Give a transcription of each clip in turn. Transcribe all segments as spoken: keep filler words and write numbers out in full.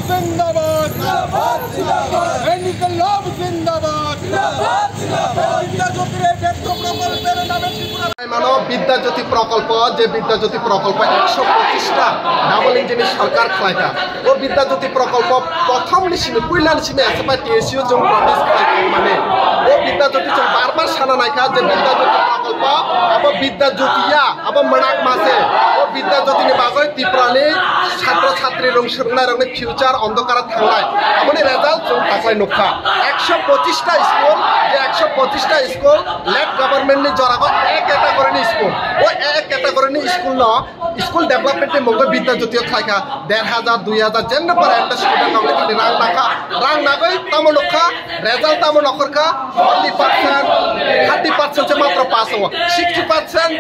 জিন্দাবাদ। জিন্দাবাদ, জিন্দাবাদ। এনইউকে লাভ জিন্দাবাদ। জিন্দাবাদ, জিন্দাবাদ। বিদ্যাজ্যোতির এই ব্যর্থ প্রকল্পের নামে Tripura. Mano Bidya Jyoti Prokolpo, je Bidya Jyoti Prokolpo ekso pochista double engine ni sarkar khlaikha. O Bidya Jyoti Prokolpo prothom ni simi, puila ni simi S F I T S U jung protest khlaikha mane. O Bidya Jyoti jung bar bar sana naikha je Bidya Jyoti Prokolpo, abo Bidya Jyoti ya, abo mwnakma se. O Bidya Jyoti ni bagwi Tripura ni chhatro chhatri rong swrwngnai rokni future ondokara thangnai. Aboni result chwng taklai nukha. Ekso pochista school, je ekso pochista school, left government ni jorago A category ni school. O A category ni school no school development ni mungwi Bidya Jyoti o khlaikha. Der hajar, dui hajar, jenne pore ente student rokni thani rang nakha. Rang nagwi tamo nukha, result tamo nokhorkha, forty percent, thirty percent se matro pass wngo. Sixty percent,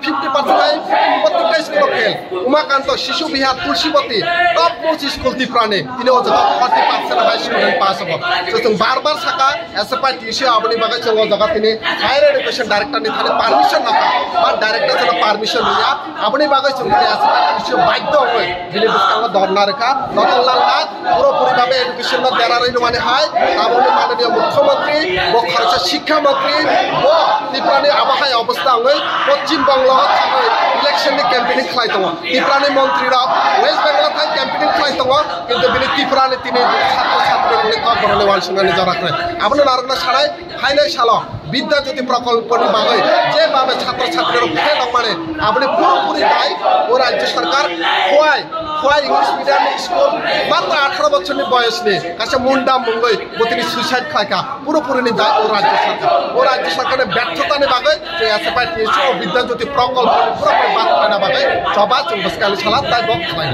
fifty percent hai prottekta school o fail. Umakanto, Shishu Vihar, Tulsibati, top most school Tripura ni, tini o jaga forty percent hai student pass wngo. So, chwng bar bar saka, S F I T S U aboni bagwi chwng o jaga tini Higher Education Director ni thani permission nakha, ba director chwng permission rwya, aboni bagwi chwng tini S F I T S U baidhyo wngwi bini bwskango dhorna rwkha. Ratan Lal Nath puro puri bhabe education no derarwi rwmani hai, aboni mananiya mukhyamantri bo khoroksa shikkha mantri, bo Tripura ni abo hai obostha wngwi Poschim Bangla o thangwi election ni campaigning khlai tongo. Tripura ni montri rok West Bengal o thai campaigning khlai tongo, kintu bini Tripura ni tini chhatro chhatri rokni kok borokni uansuknani jora kwrwi. Abono narwkna sanai, phainai salo Bidya Jyoti Prokolpo ni bagwi je babe chhatro chhatri rok phai tongmani, aboni puro puri dai o Rajya Sarkar. Khowai, Khowai English Medium ni school matro atharo bochor ni boyos ni kaisa munda mungwi bo tini suicide khlaikha. Puro puri ni dai o Rajya Sarkar. O Rajya Sarkar ni berthota ni bagwi je S F I T S U o Bidya Jyoti Prokolpo ni puro puri bad khlaina bagwi choba chwng bwskang ni sala dai bo khlai.